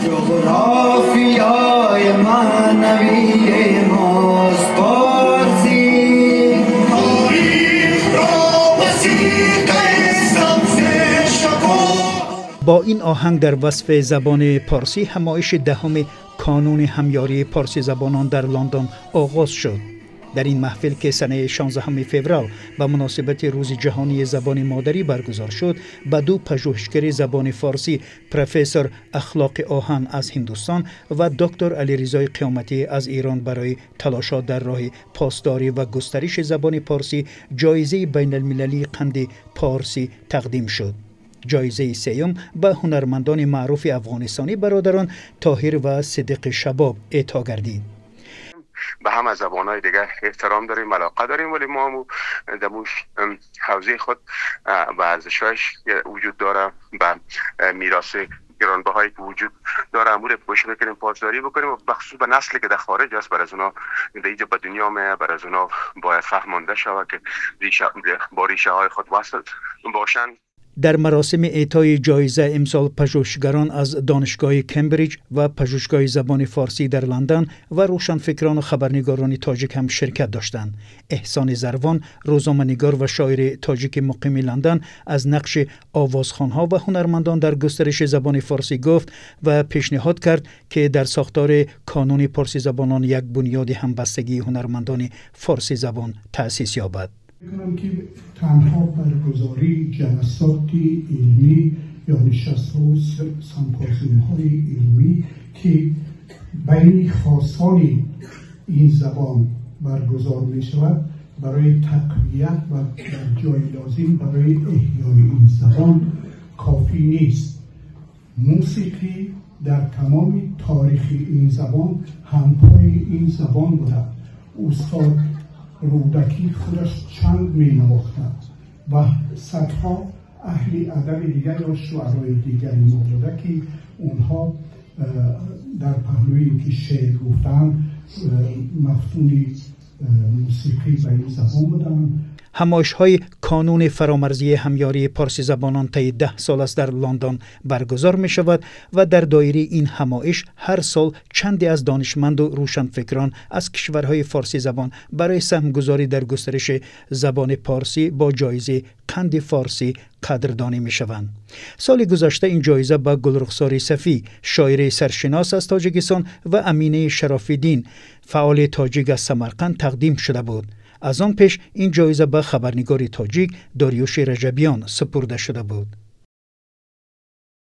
جغرافیای معنوی ماست پارسی، تاریخ را وثیقه سبز شکوه. با این آهنگ در وصف زبان پارسی همایش دهم کانون همیاری پارسی زبانان در لندن آغاز شد. در این محفل که سنه 16 فوریه به مناسبت روز جهانی زبان مادری برگزار شد، به دو پژوهشگر زبان فارسی، پروفسور اخلاق آهن از هندوستان و دکتر علیرضای قیامتی از ایران، برای تلاشات در راه پاسداری و گسترش زبان پارسی جایزه بین المللی قند پارسی تقدیم شد. جایزه سیوم به هنرمندان معروف افغانستانی، برادران طاهر و صدیق شباب اعطا گردید. به همه زبانهای دیگه احترام داریم، علاقه داریم، ولی ما هم در حوزه خود به ارزش‌هایش وجود داره، به میراث گرانبهایی که وجود داره امور پوش میکنیم، پاسداری بکنیم و بخصوص به نسلی که در خارج است، بر از اونا در اینجا به دنیا میه، بر از اونا باید فهمانده شود که با ریشه های خود وصل باشن. در مراسم اعطای جایزه امسال پژوهشگران از دانشگاه کمبریج و پژوهشگاه زبان فارسی در لندن و روشنفکران و خبرنگاران تاجیک هم شرکت داشتند. احسان زروان، روزنامه‌نگار و شاعر تاجیک مقیم لندن، از نقش آوازخوان‌ها و هنرمندان در گسترش زبان فارسی گفت و پیشنهاد کرد که در ساختار کانون پارسی زبانان یک بنیاد همبستگی هنرمندان فارسی زبان تأسیس یابد. می‌کنم که تنها برگزاری جلسات علمی یا نشست‌ها و سمپوزیوم‌های علمی که بین خاصان این زبان برگزار می‌شود برای تقویت و در جای لازم برای احیای این زبان کافی نیست. موسیقی در تمام تاریخ این زبان همپای این زبان بوده. استاد رودکی خودش چند می نواخته و صدها اهل ادب دیگر یا شعرهای دیگری ما بوده که اونها در پهلوی که شعر گفتن مفتون موسیقی به این زبان بودن. همایش های کانون فرامرزی همیاری پارسی زبانان طی 10 سال است در لندن برگزار می شود و در دایره این همایش هر سال چندی از دانشمند و روشنفکران از کشورهای فارسی زبان برای سهمگذاری در گسترش زبان پارسی با جایزه قند فارسی قدردانی می شوند. سال گذشته این جایزه به گلرخسار صفی، شاعر سرشناس از تاجیکستان، و امینه شرافیدین، فعال تاجیک از سمرقند، تقدیم شده بود. از آن پیش این جایزه به خبرنگار تاجیک داریوش رجبیان سپرده شده بود.